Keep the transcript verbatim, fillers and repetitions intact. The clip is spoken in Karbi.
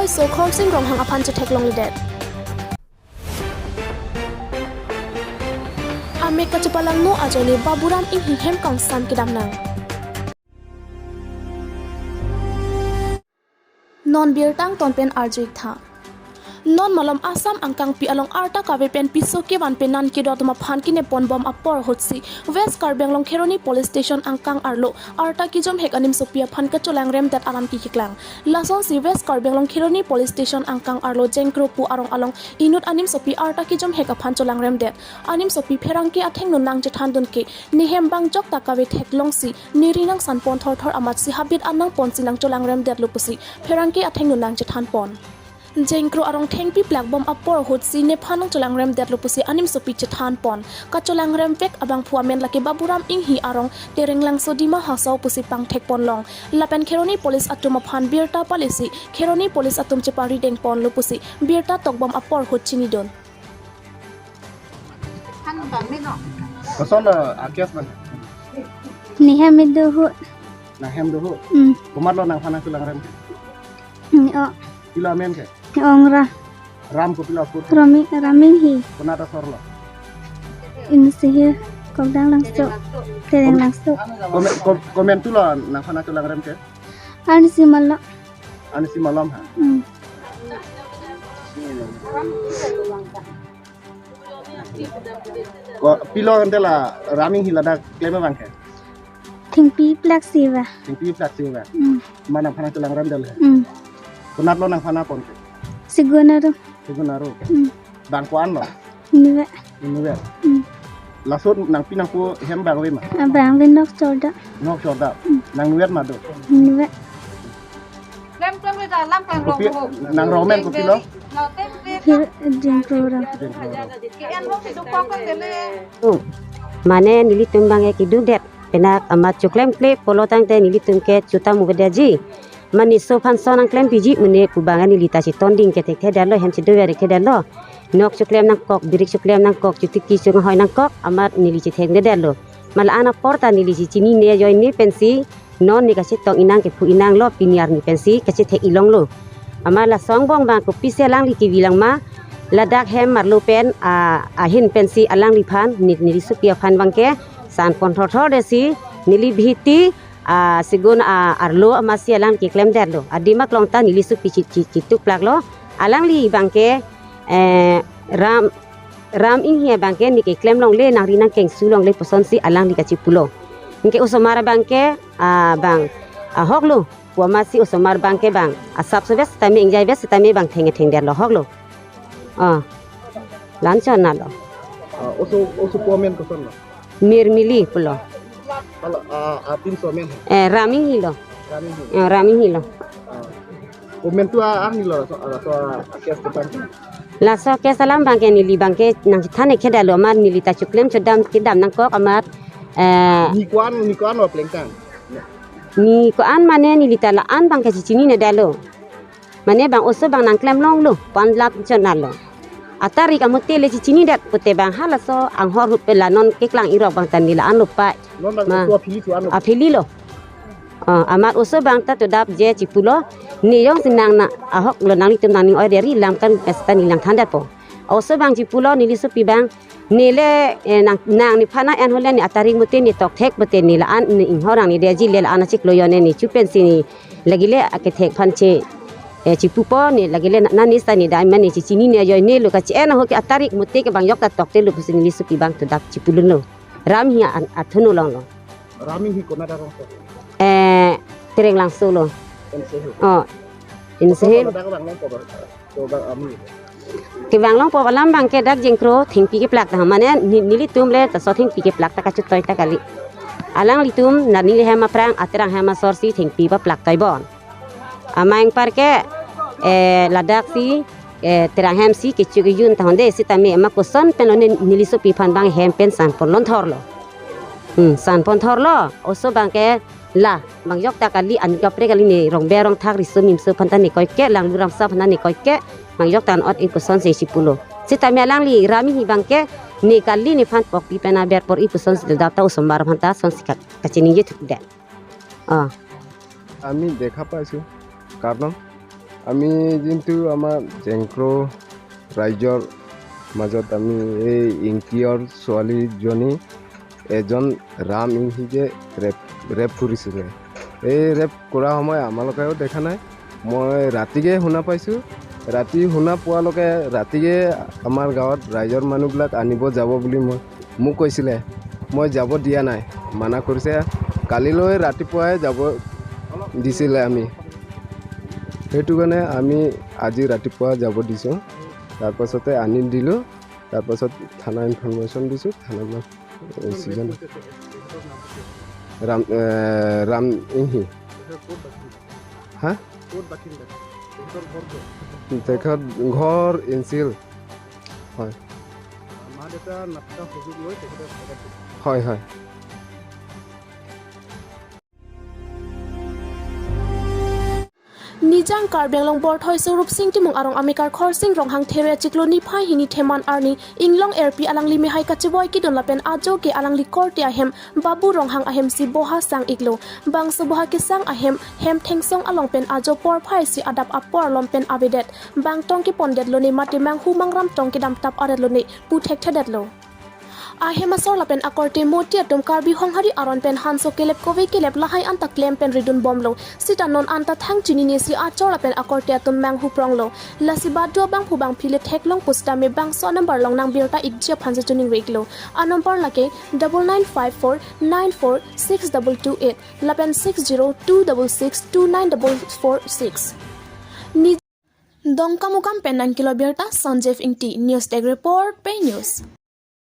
So Khorsing Ronghang aphan chetheklongledet. Amek kachepalangno ajoine Baburam Inghi hem kangsam kedam nang. Non birta angton pen arju-ik tha. Non malom Assam angkangpi along arta kave pen piso kevan pen nan kedo atum aphan kinepon bom apor ahutsi West Karbi Anglong Kheroni Police Station angkang arlo arta kejom hek animsopi aphan kacholangremdet alam kikiklang. Lasonsi West Karbi Anglong Kheroni Police Station angkang arlo Jengkro pu arong along inut animsopi arta kejom hek aphan cholangremdet. Animsopi pherangke athengno nangchethandun ke ne hem bang jokta kave theklongsi ne ri nangsanpon thorthor amatsi habit an nangponsi nangcholangremdetlo pusi pherangke athengno nangchethanpon. Jengkro arong thengpi plak bom apor ahutsi nephan nangcholangremdetlo pusi animsopi chethanpon. Kacholangremvek abangphu amen lake Baburam Inghi arong Terenglangso Dima Hasao pusi pangthekponlong. Lapen Kheroni Police atum aphan birta palisi Kheroni Police atum cheparidengponlo pusi birta tokbom apor ahut chinidun. Koson lo a-case bang? Ne hem do ahut. Nang hem do ahut? Hmm. Komatlo nangphan nangcholangrem? Ne-o. Pilo amen ke? Ne-ong ra. Ram kopilo ahut? Rami, Ram Inghi. Konat asor lo? Insehi Kokdanglangso. Terenglangso. Komen, kom-, komentulo nangphan nangcholangrem ke? Arnisi malom. Arnisi malom ha? Hmm. Ko pilo ante la Ram Inghi ladak klem abang ke? Thengpi plak si ba. Thengpi plak si ba. Hmm. Ma nangphan nangcholangremdetlo he? Hmm. Konatlo nangphan nangpon ke? Segun aro. Segun aro. Hmm. Bang ko-an lo? Inutvet. Inutvet. Hmm. Laso nangpi nangpo hem bang ave ma? Ah, bang ave, nok chorda. Nok chorda. Hmm. Nang inutvet ma do? Inutvet. Klem klem le da lam klem rong ho. Nang rong men kopilo? Phir Jengkro ra. Jengkro ra. Ke en rong si do kok ko tele. Mane nelitum bang ke kedukdet. Penang amat choklemkle pulo tangte nelitum ke chuta mu bedetji. Mane so aphan so nangklempiji mane pu bang neli ta chetonding ke thekthedetlo, hem chedover thekthedetlo. Nok choklem nangkok, birik choklem nangkok, chotiki chonghoi nangkok, amat neli chethekthedetlo. Ma la-an apor ta neli chechinine ajoine pensi non ne kachetong inang kephu inanglo, pini arni pensi kachethek-i longlo. Amat laso angbong bang kopisi alangli kevi lang ma, ladak hem marlo pen, a, ahin pensi alangliphan, ne, nelisopi aphan bang ke sanpon thorthor detsi, neli bihiti, a, segun, a, arlo amatsi alang keklemdetlo. Adim aklong ta nelisopi chi, chi, chituk plaklo. Alangli bang ke, eh, Ram, Ram Inghi bang ke ne keklem longle, nang ri nangkengsu longle pusonsi alangli kachipulo. Anke osomar bang ke, a, bang, ahoklo. Pu amatsi osomar bang ke bang asap soves tame, ingjai ves tame bang thengthengdetlo, ahoklo. Oh. La-an chonatlo. Ah, oso, osopo amen koson lo? Mirmili pulo. Hala, ah, apinso amen? Eh, Ram Inghi lo. Ram Inghi. Eh, Ram Inghi lo. Ah. Komentu a-, arni lo, laso, laso a-case tentang. Laso case alam bang ke neli bang ke nangchethan thekthedetlo amat neli ta choklem chodam kedam nangkok amat, eh, ne ko-an, ne ko-an lo plengtang? Ne ko-an mane neli ta la-an bang ke chechininedetlo. Mane bang oso bang nangklem longlo, pu-an lam chonatlo. Atarik amote le chechinidet pute bang halaso anghor ahut pen la non keklang irok bang ta ne la-an lo pai. Non bang ma, oso aphili ko-an lo? Aphili lo. Oh, amat oso bang ta todap je chipulo, ne jongsi nang na ahoklo, nanglitum nangning-oide ri lam kan pesta ne langthandetpo. Oso bang chipulo nelisopi bang, ne le, eh, nang, nang nephan na-en hole ne atarik mote ne tokthek pute ne la-an ne inghor nangnedetji le la-an achiklo ajoine ne chu pensi ne lagile akethek aphan che, eh, chipupo ne lagile na, na ne sa ne dai mane chechinine ajoine lo kachi-en ahut ke atarik mote ke bang jokta tokte lo pusi nelisopi bang todap chipulunlo. Ram Inghi an, athuno longlo. Ram Inghi konat arongso? Eh, Terenglangso lo. Insehi? Oh, Insehi. Ladak bang nang koba? Kevang longpo alam bang ke dak Jengkro thengpi keplak ta mane ni-, nelitum le ta so thengpi keplak ta kachotoi ta kali. Alanglitum na neli hem aphrang aterang hem asorsi thengpi paplak toibon. Amai anpar ke, eh, ladaksi, eh, terang hemsi kecho kejun tahonde sitame ma koson pen lo ne nelisopi aphan bang hem pen sanpon longthorlo. Hmm, sanpon thorlo. Oso bang ke la, bang jokta kali, an kaprek kali ne rongber rongthak riso mimso aphan ta ne koike, langlu ramsa aphan ta ne koike, bang jokta an ot-e kosonsi chipulo. Sitame alangli Ram Inghi bang ke, ne kali nephan pokpi pen aber por-i kosonsi dodap ta osomar aphan ta sonsi ka, kachiningje thukdet. Ah. আমি দেখা পাইছোঁ, কাৰণ আমি যোনটো আমাৰ জেংক্ৰ ৰাইজৰ মাজত আমি এই ইংকিয়ৰ ছোৱালীজনী এজন ৰাম ইংহি যে ৰেপ ৰেপ কৰিছিলে, এই ৰেপ কৰা সময় আমালোকেও দেখা নাই। মই ৰাতিকে শুনা পাইছোঁ। ৰাতি শুনা পোৱালৈকে ৰাতিকে আমাৰ গাঁৱত ৰাইজৰ মানুহবিলাক আনিব যাব বুলি মই, মোক কৈছিলে। মই যাব দিয়া নাই, মানা কৰিছে। কালিলৈ ৰাতিপুৱাই যাব দিছিলে আমি, সেইটো কাৰণে আমি আজি ৰাতিপুৱা যাব দিছোঁ। তাৰপাছতে আনি দিলোঁ। তাৰপাছত থানা ইনফৰমেশ্যন দিছোঁ, থানাত এ, চিজন ৰাম এ, ৰাম ইংহি। হা? তেখেত ঘৰ ইনচিল। হয়। হয়, হয়। Nijang Karbi Anglong Borthoi Sorupsing Timung arong amekar Khorsing Ronghang There achiklo niphai hini Theman arni Inglong Erpi alangli mehai kachiboi kidun lapen ajo ke alangli korte ahem Babu Ronghang ahemsi boha sang iklo. Bangso boha kesang ahem hem thengsong along pen ajo porphai si adap apor along pen avedet. Bang tong kepondetlo ne mate manghu mangram tong kedam tap aretlo ne pu thekthedetlo. Ahem asor lapen akorte moti atum Karbi Honghari aron pen hanso kelep kove kelep lahai anta klem pen ridun bomlo. Sita non anta thang chinine si achor lapen akorte atum manghu pronglo. Lasi baduabang phubang phile theklong pusitame bangso anumber along nang birta ikji aphansi choningri iklo. Anumber lake double nine five four nine four six double two eight lapen six zero two double six two nine double four six. Ni Dongkamukam pen nangkelo birta Sanjeev Ingti, News Desk Report, Pei News.